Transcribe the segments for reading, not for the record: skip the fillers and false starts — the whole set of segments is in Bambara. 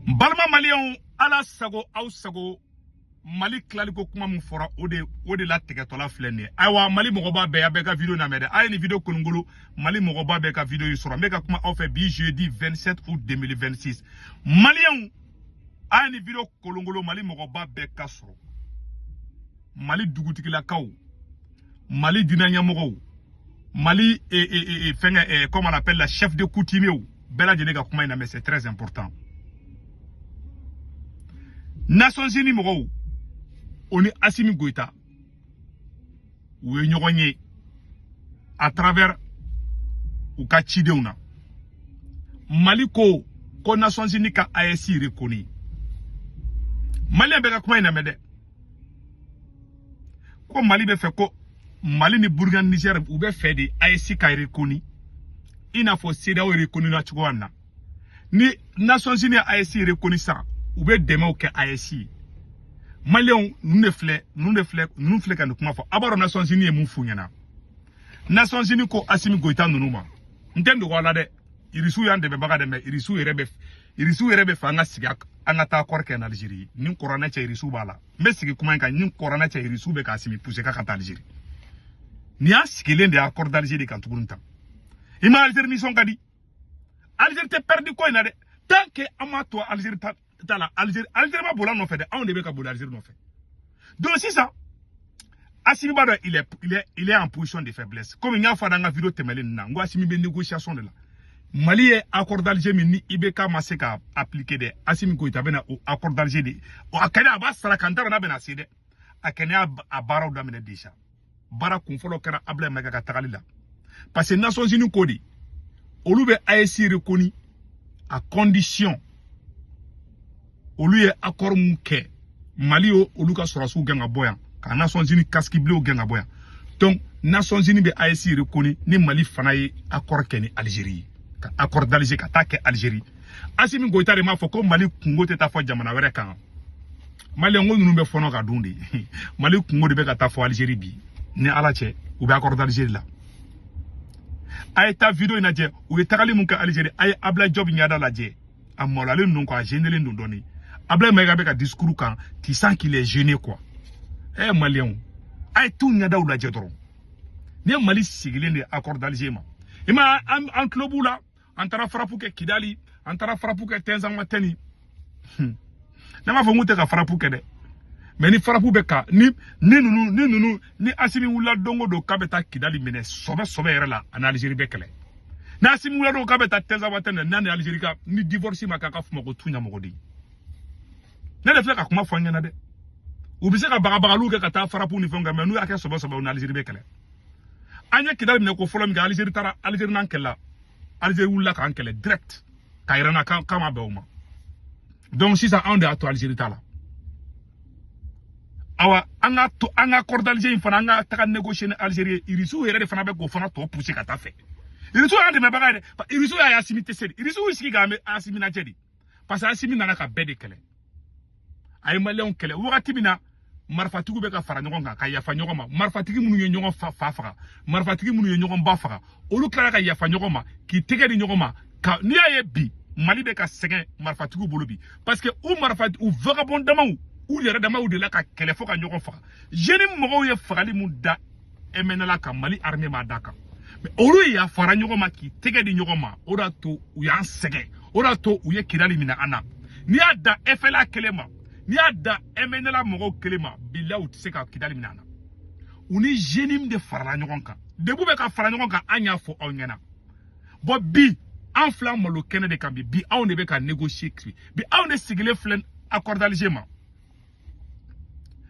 N balima maliyɛnw, ala sago aw sago. Mali tilaliko kuma min fɔra, o de latigɛtɔla filɛ nin ye. Ayiwa, Mali mɔgɔba bɛɛ, a bɛɛ ka vidéo lamɛn dɛ. A ye nin vidéo kolongolo, Mali mɔgɔba bɛɛ ka vidéo in sɔrɔ. N bɛ ka kuma aw fɛ bi, jeudi 27 août 2026. Maliyɛnw, a ye nin vidéo kolongolo, Mali mɔgɔba bɛɛ ka sɔrɔ. Mali dugutigilakaw, Mali diinɛ ɲɛmɔgɔw, Mali fɛngɛ, comme on appelle la chef de coutumier, bɛɛ lajɛlen ka kuma in lamɛn, c'est très important. Nations Unies mɔgɔw, o ni Assimi Goïta, u ye ɲɔgɔn ye à travers u ka cidenw na. Mali ko ko Nations Unies ka AES reconnu. Maliyɛn bɛɛ ka kuma in lamɛn dɛ. Ko Mali bɛ fɛ, ko Mali ni Burkina, Niger, u bɛ fɛ de AES ka reconnu, i n'a fɔ CEDEAO reconnu na cogoya min na. Ni Nations Unies ye AES reconnu sisan, u bɛ dɛmɛw kɛ AES ye. Maliyɛnw, ninnu de filɛ, ninnu de filɛ, ninnu filɛ ka nin kuma fɔ. A b'a dɔn Nations Unies ye mun f'u ɲɛna? Nations Unies ko Assimi Goïta ninnu ma, n tɛ dogo a la dɛ, Irisiw y'an dɛmɛbaga dɛ, mais Irisiw yɛrɛ bɛ fɛ an ka sigi, an ka taa accord kɛ n'Algérie. Ni kɔrɔnɛ cɛ, Irisiw b'a la. N bɛ sigi kuma in kan, ni kɔrɔnɛ cɛ, Irisiw bɛ ka Assimi pousser k'a ka taa Algérie. Nin y'a sigilen de ye accord d'Alger de kan tuguni tan. I ma Algérie nisɔn ka di. Algérie tɛ perdu ko in na dɛ. Tant que an m'a to Algérie ta ta la, Algérie ma boli an nɔfɛ dɛ, anw de bɛ ka boli Algérie nɔfɛ. Donc sisan, Assimi b'a dɔn il est en position de faiblesse. Comme n y'a fɔ an ka vidéo tɛmɛnen nin na, n ko Assimi bɛ négociation de la. Mali ye accord d'Alger min ni IBK ma se ka appliquer dɛ, Assimi Goïta bɛna o accord d'Alger de, a kɛnɛ a b'a sara kan, n t'a dɔn n'a bɛna se dɛ. A kɛnɛ y'a a baaraw daminɛ déjà. Baara kunfɔlɔ kɛra Ablaye Maïga ka tagali la, parce que Nations Unies ko de olu bɛ AES reconnu à condition olu ye accord mun kɛ Mali ye, olu ka sɔrɔsiw gɛn ka bɔ yan, ka Nations Unies casque bleu gɛn ka bɔ yan. Donc Nations Unies bɛ AES reconnu ni Mali fana ye accord kɛ ni Algérie ye, ka accord d'Alger ka taa kɛ Algérie. Assimi Goïta de m'a fɔ ko Mali kungo tɛ taa fɔ jamana wɛrɛ kan. Maliyɛn ko ninnu bɛ fɔnɔ ka dun de. Mali kungo de bɛ ka taa fɔ Algérie bi. Ni Ala cɛ, u bɛ accord d'Alger la. A ye taa vidéo in lajɛ, u ye tagali mun kɛ Algérie. A ye Ablaye Diop ɲɛda lajɛ, a maloyalen don quoi, a gênelen don dɔɔni. Ablaye Maïga bɛ ka discours kan, tu sens qu'il est gêné quoi. Eh maliyɛnw, a ye t'u ɲɛdaw lajɛ dɔrɔn. Ni ye Mali sigilen de accord d'Alger ma, i ma an tulo b'u la. An taara frappe kɛ Kidali, an taara frappe kɛ Tinzawatɛni. Ne m'a fɔ n k'u tɛ ka frappe kɛ dɛ, mais ni frappe bɛ ka ni ninnu ni Assimi wulila don o don k'a bɛ taa Kidali minɛ sɔbɛ sɔbɛ yɛrɛ la, ani Algérie bɛ kɛlɛ. Ni Assimi wulila don k'a bɛ taa Tinzawatɛni, n'a ni Algérie ka ni divorce ma k'a ka f'u ma ko tu ɲamɔgɔden. Ne de filɛ ka kuma fɔ an ɲɛna dɛ. U bɛ se ka bagabagaliw kɛ ka taa frappe ni fɛnw kɛ, mais n'u y'a kɛ sɔbɛ sɔbɛ, u ni Algérie bɛ kɛlɛ. An ye Kidali minɛ ko fɔlɔ min kɛ, Algérie taara, Algérie n'an kɛlɛla. Algérie wulila k'an kɛlɛ direct, k'a yira n na k'an ma bɛn o ma. Donc sisan, anw de y'a to Algérie ta la. Awa, an ka to an ka accord d'Alger in fana, an ka taga négocier ni Algérie ye. Irisiw yɛrɛ de fana bɛ k'o fana tɔ pousser ka taa fɛ. Irisiw y'an dɛmɛbaga ye dɛ. Irisiw y'a ye Assimi tɛ se de. Irisiw y'u sigi k'an bɛ Assimi lajɛ de, parce que Assimi nana ka bɛɛ de kɛlɛ. A ye maliyɛnw kɛlɛ wagati min na marifatigiw bɛ ka fara ɲɔgɔn kan ka yafa ɲɔgɔn ma, marifatigi minnu ye ɲɔgɔn fa fa faga, marifatigi minnu ye ɲɔgɔn ba faga, olu tilara ka yafa ɲɔgɔn ma, k'i tɛgɛ di ɲɔgɔn ma. Ka n'i y'a ye bi Mali bɛ ka sɛgɛn marifatigiw bolo bi, parce que u marifa u vagabond damaw, u yɛrɛ damaw de la ka kɛlɛ fo ka ɲɔgɔn faga. Jeune mɔgɔw ye fagali mun da MNLA kan, Mali armée m'a da kan, mais olu yafara ɲɔgɔn ma k'i tɛgɛ di ɲɔgɔn ma. O de y'a to u y'an sɛgɛn, o de y'a to u ye Kidali minɛ an na. N'i y'a da FLA kelen ma, n'i y'a da MNLA mɔgɔw kelen ma, bilahi, u tɛ se ka Kidali minɛ an na. U ni JNIM de farala ɲɔgɔn kan, debu bɛ ka fara ɲɔgɔn kan. An y'a fɔ aw ɲɛna. Bon, bi an filɛ malo kɛnɛ de kan bi. Bi anw de bɛ ka négocier bi, anw de sigilen filɛ accord d'Alger ma.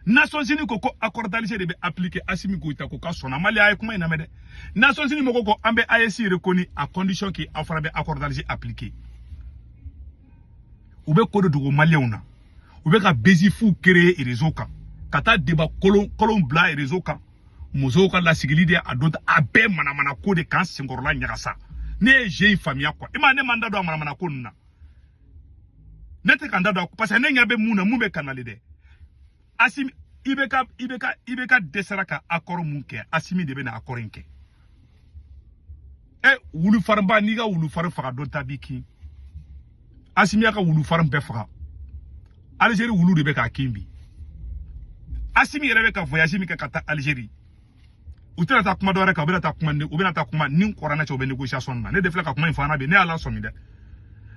Nations Unies ko ko accord d'Alger de bɛ appliquer. Assimi Goïta ko k'a sɔnna. Mali, a ye kuma in lamɛn dɛ. Nations Unies mɔgɔw ko an bɛ AES reconnu à condition que aw fana bɛ accord d'Alger appliquer. U bɛ ko de dogo maliyɛnw na. U bɛ ka buzz fu créer réseau kan, ka taa débat kolon kolon bila réseau kan. Musow ka lasigili de, a don a bɛɛ manamana ko de k'an senkɔrɔla ɲagasa. Ne ye jeu in faamuya quoi. I ma ne man da don a manamana ko ninnu na, ne tɛ ka n da don, parce que ne ɲɛ bɛ mun na, mun bɛ kanali dɛ. Assimi, IBK, IBK, IBK dɛsɛra ka accord mun kɛ, Assimi de bɛ na accord in kɛ. Ɛ wulufarinba, n'i ka wulufari faga, dɔ ta b'i kin. Asimi y'a ka wulu farin bɛɛ faga. Algérie wulu de bɛ k'a kin bi. Asimi yɛrɛ bɛ ka voyage min kɛ ka taa Algérie, u tɛna taa kuma dɔ wɛrɛ kan, u bɛna taa kuma, u bɛna taa kuma ni kɔrɔnɛ cɛ, u bɛ négociation na. Ne de filɛ ka kuma in fɔ an na bi, ne y'a lasɔmi dɛ.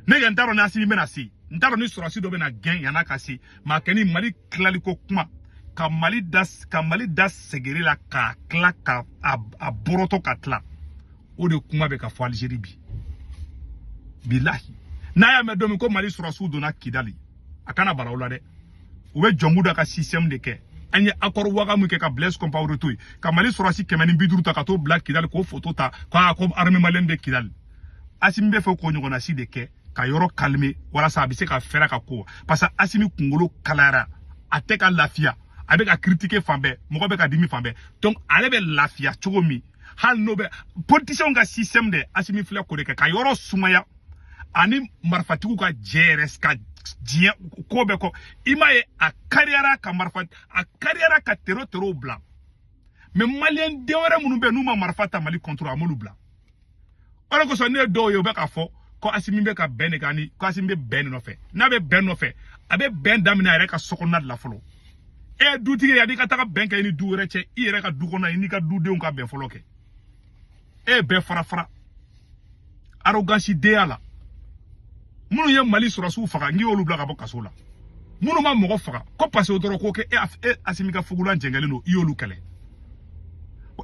Ne yɛrɛ n t'a dɔn ni Asimi bɛna se, n t'a dɔn ni sɔrɔsi dɔ bɛna gɛn yann'a ka se. Maa kɛ ni Mali tilali ko kuma, ka Mali da segere la, k'a tila, ka a bɔrɔtɔ ka tila, o de kuma bɛ ka fɔ Algérie bi. Bilahi, n'a y'a mɛn don min ko Mali sɔrɔsiw donna Kidali, a kana bara o la dɛ. U bɛ jɔngu da ka système de kɛ. An ye accord waga min kɛ ka Blaise Compaoré to yen, ka Mali sɔrɔsi 150 ta ka t'o bila Kidali, k'o photo ta ko aa, ko armée malienne bɛ Kidali. Asimi bɛ fɛ k'o ɲɔgɔnna si de kɛ ka yɔrɔ calmer, walasa a bɛ se ka fɛrɛ ka ko, parce que Asimi kunkolo kalayara, a tɛ ka lafiya, a bɛ ka critiquer fan bɛɛ, mɔgɔ bɛ ka dimi fan bɛɛ. Donc ale bɛ lafiya cogo min, hali n'o bɛ politiciens ka système de, Asimi filɛ k'o de kɛ ka yɔrɔ sumaya, ani marifatigiw ka jɛ yɛrɛ ka diɲɛ ko bɛɛ kɔ. I m'a ye, a kariyara ka marifa, a kariyara ka terro terrow bila, mais maliyɛn den wɛrɛ minnu bɛ yen n'u ma marifa ta Mali contre, a m'olu bila. O de kosɔn ne ye dɔw ye, u bɛ k'a fɔ ko Asimi bɛ ka bɛn de kan, ni ko Asimi bɛ bɛn de nɔfɛ. N'a bɛ bɛn nɔfɛ, a bɛ bɛn daminɛ a yɛrɛ ka so kɔnɔna de la fɔlɔ. E ye dutigi ye, yanni i ka taga bɛn kɛ i ni du wɛrɛ cɛ, i yɛrɛ ka du kɔnɔ, i n'i ka dudenw ka bɛn fɔlɔ kɛ. E ye bɛɛ fara fara arrogance denya la. Minnu ye Mali sɔrɔsiw faga, n'i y'olu bila ka bɔ kaso la, minnu ma mɔgɔ faga ko parce que dɔrɔn ko kɛ e Asimi ka fugulan jɛngɛlen don, i y'olu kɛlɛ.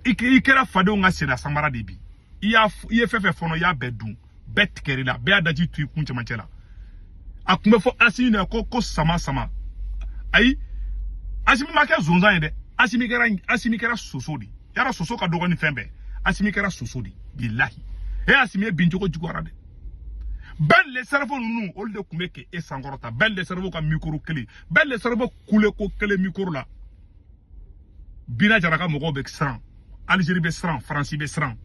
I kɛra fadenw ka senna samara de bi. I y'a, i ye fɛn fɛn fɔnɔ, i y'a bɛɛ dun, bɛɛ tigɛr'i la, bɛɛ y'a daji tu i kun cɛmancɛ la. A tun bɛ fɔ Asimi de ko sama sama. Ayi, Asimi ma kɛ zonzan ye dɛ. Asimi kɛra soso de. Yara soso ka dɔgɔ ni fɛn bɛɛ. Asimi kɛra soso de, bilahi. E Asimi ye bin cogo juguyara dɛ. Ben le cerveau ninnu, olu de tun bɛ k'e sankɔrɔta. Ben le cerveau ka micro kelen, Ben le cerveau kule ko kelen micro la, Bina Jara ka mɔgɔw bɛ siran, Algérie bɛ siran, Faransi bɛ siran.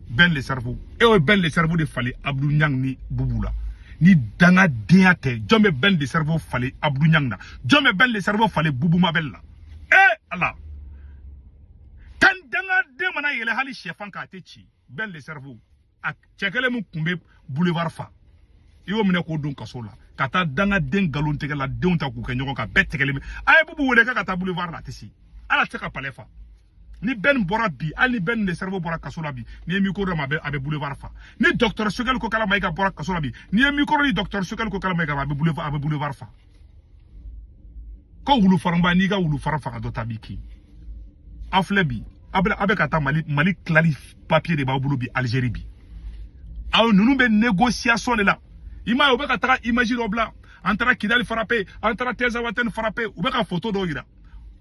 Ben le cerveau, e ye Ben le cerveau de falen Abdou Niang ni Bubu la. Ni dangadenya tɛ, jɔn bɛ Ben le cerveau falen Abdou Niang na? Jɔn bɛ Ben le cerveau falen Bubu Mabel la? E Ala kan, dangaden mana yɛlɛ hali sɛfan kan, a tɛ ci. Ben le cerveau, a cɛ kelen min tun bɛ boulevard fa, i y'o minɛ k'o don kaso la, ka taa dangaden nkalontigɛla denw ta k'u kɛ ɲɔgɔn kan, bɛɛ tigɛlen bɛ. A ye Bubu wele k'a ka taa boulevard la, a tɛ se. Ala tɛ se ka palais fa. Ni Ben bɔra bi, hali ni Ben de cerveau bɔra kaso la bi, n'i ye micro d'a ma, a bɛ boulevard fa. Ni docteur Choguel Kokalla Maïga bɔra kaso la bi, n'i ye micro di docteur Choguel Kokalla Maïga ma, a bɛ boulevard fa. Ko wulu faranba, n'i ka wulu fara faga, dɔ ta b'i kin. Aw filɛ bi, aw bɛ ka taa Mali tilali papier de b'aw bolo bi Algérie bi. Aw ninnu bɛ négociation de la. I m'a ye, u bɛ ka taga image dɔ bila, an taara Kidali frappé, an taara Tinzaouatène frappé, u bɛ ka photo dɔw yira,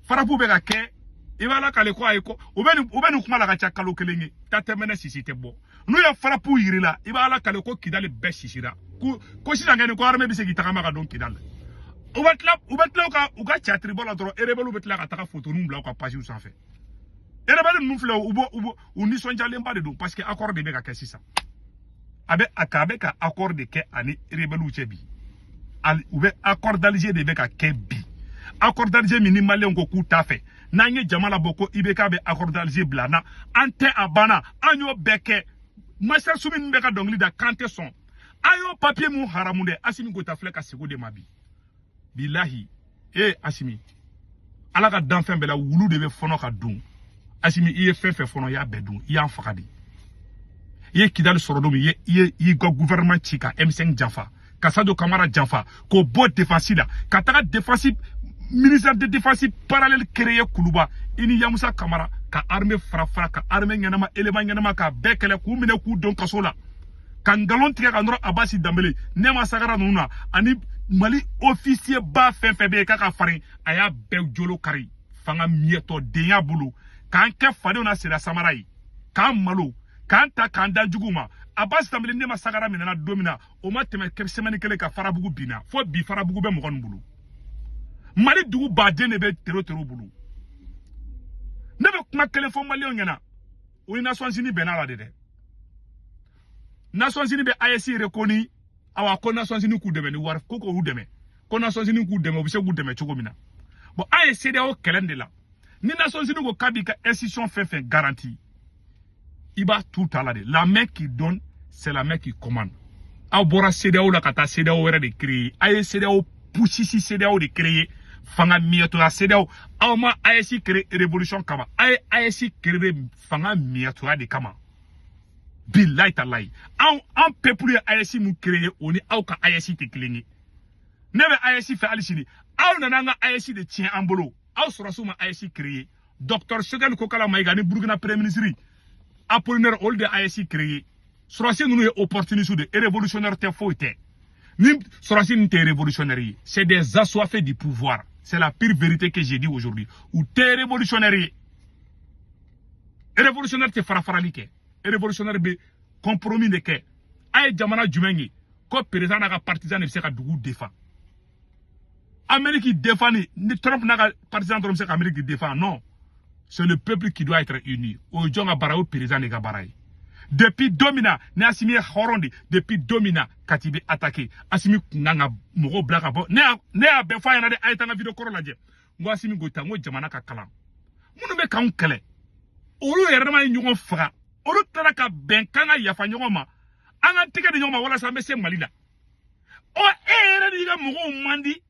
frappe bɛ ka kɛ. I b'a la k'ale ko ayi, ko u bɛ nin kuma la ka ca kalo kelen ye, ta tɛmɛnɛ sisi tɛ bɔ. N'u ye frappe yiri la, i b'a la k'ale ko Kidali bɛɛ sisira, ko sisan kɛ ni ko armée bɛ se k'i tagama ka don Kidali. U bɛ tila u ka catiribɔ la dɔrɔn, rebelle bɛ tila ka taga photo bila u ka page sanfɛ. Rebelle ninnu filɛ, u bɔ, u nisɔndiyalenba de don, parce que accord de bɛ ka kɛ sisan. A bɛ a ka a bɛ ka accord de kɛ ani rebelle cɛ bi. U bɛ accord d'Alger de bɛ ka kɛ bi. Accord d'Alger min ni maliyɛnw ko k'u t'a fɛ, n'an ye jama labɔ ko IBK bɛ accord d'Alger bila na, an tɛ, a banna. An y'o bɛɛ kɛ. Master Soumy ninnu bɛ ka dɔnkili da k'an tɛ sɔn. An y'o papier mun haramu dɛ. Asimi Goïta filɛ ka segin o de ma bi. Bilahi, e Asimi, Ala ka danfɛn bɛɛ la, wulu de bɛ fɔnɔ ka dun. Asimi, i ye fɛn fɛn fɔnɔ, i y'a bɛɛ dun, i y'an faga de. I ye Kidali sɔrɔ don min, i ye i ka gouvernement ci ka M5 janfa, ka Sadio Kamara janfa, k'o bɔ défense la, ka taga défense, ministère de défense parallèle créé Kuluba, i ni Yamusa Kamara ka armée fara fara, ka armée ɲɛnama, élément ɲɛnama, ka bɛɛ kɛlɛ, k'u minɛ, k'u don kaso la, ka nkalon tigɛ ka nɔrɔ Abasi Danbele, Nɛma Sagara ninnu na, ani Mali officier ba fɛn fɛn bɛ yen k'a ka farin, a y'a bɛɛ jolo kari fanga miɛtɔ denya bolo, k'an kɛ fadenw na sira samara ye, k'an malo, k'an ta, k'an da jugu ma. Abasi Danbele, Nɛma Sagara minɛna don min na, o ma tɛmɛ semaine kelen ka Farabugu binna. Fo bi, Farabugu bɛ mɔgɔ min bolo, Mali dugu baden de bɛ terro terro bolo. Ne bɛ kuma kelen fɔ maliyɛnw ɲɛna, o ni Nations Unies bɛnna la de dɛ. Nations Unies bɛ AES reconnu. Awa, ko Nations Unies k'u dɛmɛ ni wari ko k'u dɛmɛ, ko Nations Unies k'u dɛmɛ, u bɛ se k'u dɛmɛ cogo min na. Bon, an ye CEDEAO kɛlɛ de la. Ni Nations Unies ko k'a b'i ka institution fɛn fɛn garanti, i b'a tout ta la de. La main qui donne, c'est la main qui commande. Aw bɔra CEDEAO la ka taa CEDEAO wɛrɛ de créer. A ye CEDEAO pusisi, CEDEAO de créer, fanga miyɛtoya CEDEAO. Aw ma AES créer révolution kama, a ye AES créer fanga miyɛtoya de kama. Bilayi talayi, anw an peuple ye AES mun créer, o ni aw ka AES tɛ kelen ye. Ne bɛ AES fɛ hali sini. Aw nana an ka AES de tiɲɛ an bolo. Aw sɔrɔsiw ma AES créer. Docteur Choguel Kokala Maïga ni Burkina premier ministre Apollinaire, olu de AES créer. Sɔrɔsi ninnu ye opportuniste de, révolutionnaire tɛ, foyi tɛ. Ni sɔrɔsi ninnu tɛ révolutionnaire ye, c'est des assoiffés du pouvoir. C'est la pire vérité que j'ai dit aujourd'hui. U tɛ révolutionnaire ye. Révolutionnaire tɛ fara farali kɛ, révolutionnaire bɛ compromis de kɛ. A ye jamana jumɛn ye ko président n'a ka partisan de bɛ se ka dugu défend? Amérique défend ni Trump n'a ka partisan dɔrɔn bɛ se ka Amérique défend? Non, c'est le peuple qui doit être uni. O ye jɔn ka baara? O ye président de ka baara ye. Depuis don min na ni Asimi ye hɔrɔn de, depuis don min na Kati bɛ attaqué, Asimi kun kan ka mɔgɔw bila ka bɔ. Ne y'a bɛɛ fɔ a ɲɛna dɛ. A ye taa n ka vidéo kɔrɔ lajɛ. N ko Asimi Goïta, n ko jamana ka kalan minnu bɛ k'anw kɛlɛ, olu yɛrɛ dama ye ɲɔgɔn faga, olu taara ka bɛn k'an ka yafa ɲɔgɔn ma, an k'an tɛgɛ di ɲɔgɔn ma walasa an bɛ se Mali la. Ɔ, e yɛrɛ n'i ka mɔgɔw man di.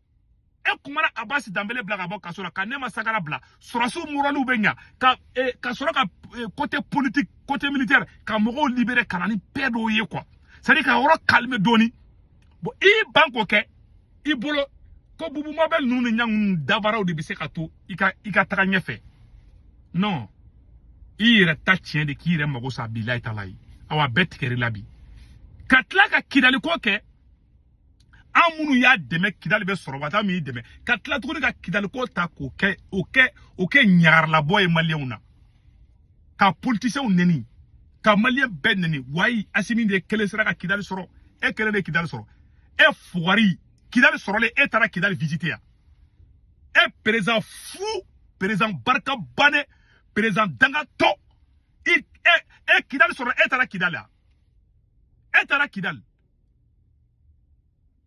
E kumana Abasi Danbele bila ka bɔ kaso la, ka ne ma sagara bila, sɔrɔsiw muraliw bɛ ɲa ka ka sɔrɔ ka côté politique, côté militaire, ka mɔgɔw libérer, ka na ni paix dɔw ye quoi, c'est à dire ka yɔrɔ calmer dɔɔni. Bon, i y'i ban k'o kɛ. I bolo ko Bubu Mabel ninnu ni ɲangu ninnu dabaraw de bɛ se ka to i ka taga ɲɛfɛ. Non, i yɛrɛ ta tiɲɛ de k'i yɛrɛ mago sa. Bilayi talayi, awa bɛɛ tigɛr'i la bi ka tila ka Kidaliko kɛ. An minnu y'a dɛmɛ, Kidali bɛ sɔrɔ waati min y'i dɛmɛ, ka tila tuguni ka Kidaliko ta k'o kɛ o kɛ ɲagaralabɔ ye maliyɛnw na, ka politicienw neni, ka maliyɛn bɛɛ neni. Wayi, Asimi de kelen sera ka Kidali sɔrɔ, e kelen de ye Kidali sɔrɔ. E fugari, Kidali sɔrɔlen, e taara Kidali visiter yan. E président fu, président barika bannen, président dangatɔ, i e Kidali sɔrɔ, e taara Kidali yan, e taara Kidali.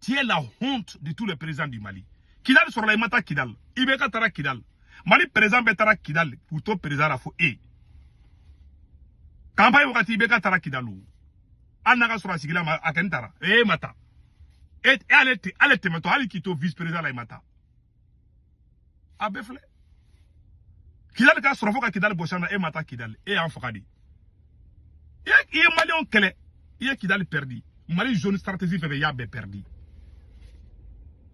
Tu es la honte de tous les présidents du Mali. Kidal sɔrɔla, i ma taa Kidal. IBK taara Kidal. Mali président bɛɛ taara Kidal k'u to président la fo e. Campagne wagati, IBK taara Kidal o. Hali n'a ka sɔrɔ a sigila ma, a kɛni taara. E ma taa. E ale tɛ ale tɛmɛtɔ, hali k'i to vice président la, i ma taa. A bɛɛ filɛ. Kidal ka sɔrɔ fo ka Kidal bɔsi an na, e ma taa Kidal. E y'an faga de. I ye maliyɛnw kɛlɛ. I ye Kidal perdu. Mali zone stratégie fɛn fɛn, i y'a bɛɛ perdu.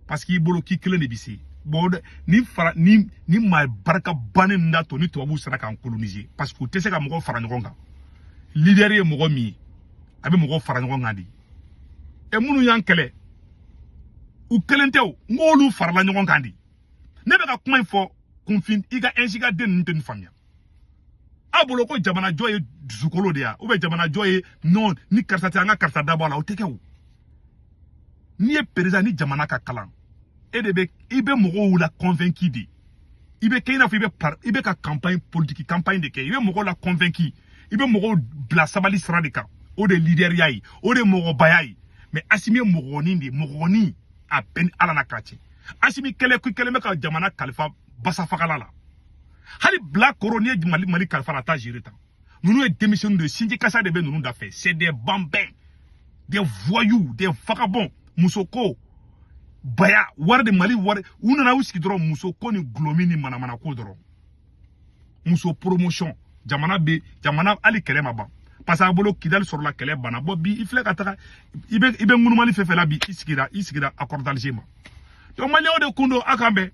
Parce que i bolo k'i kelen de bɛ se. Bon, ni fara ni maa barika bannen ninnu d'a to ni tubabuw sera k'an coloniser, parce que u tɛ se ka mɔgɔw fara ɲɔgɔn kan. Leader ye mɔgɔ min ye, a bɛ mɔgɔw fara ɲɔgɔn kan de. E minnu y'an kɛlɛ, u kelen tɛ o, n k'olu farala ɲɔgɔn kan de. Ne bɛ ka kuma in fɔ kunfin, i ka NJK den ninnu tɛ nin faamuya. Aw bolo ko jamanajɔ ye dusukolo de ya, ou bien jamanajɔ ye non, ni karisa tɛ, an ka karisa dabɔ a la, o tɛ kɛ o. N'i ye président ni jamana ka kalan, e de bɛ i bɛ mɔgɔw la convaincu de. I bɛ kɛ i n'a fɔ i bɛ par i bɛ ka campagne politique, campagne de kɛ. I bɛ mɔgɔw la convaincu, i bɛ mɔgɔw bila sabali sira de kan. O de ye leaderya ye, o de ye mɔgɔbaya ye. Mais Asimi ye mɔgɔnin de ye, mɔgɔnin a bɛɛ ni Ala n'a ka cɛ. Asimi kɛlɛ ko kɛlen bɛ ka jamana kalifa basafagala la. Hali bilakoro, n'i ye Mali kalifa la, a t'a gérer tan. Ninnu ye denmisɛnninw de ye, sinji kasa de bɛ ninnu da fɛ. C'est des bambins, des voyous, des vagabonds. Musoko baya wari de, Mali wari, u nana u sigi dɔrɔn, musoko ni gulɔmin ni manamanako dɔrɔn, muso promotion. Jamana bɛ jamana, hali kɛlɛ ma ban, parce que a bolo Kidali sɔrɔla, kɛlɛ banna. Bɔn, bi i filɛ ka taga, i bɛ ŋunumali fɛn fɛn la bi, i sigira accord d'Alger ma. Donc maliyɛnw de kun don, a k'an bɛn.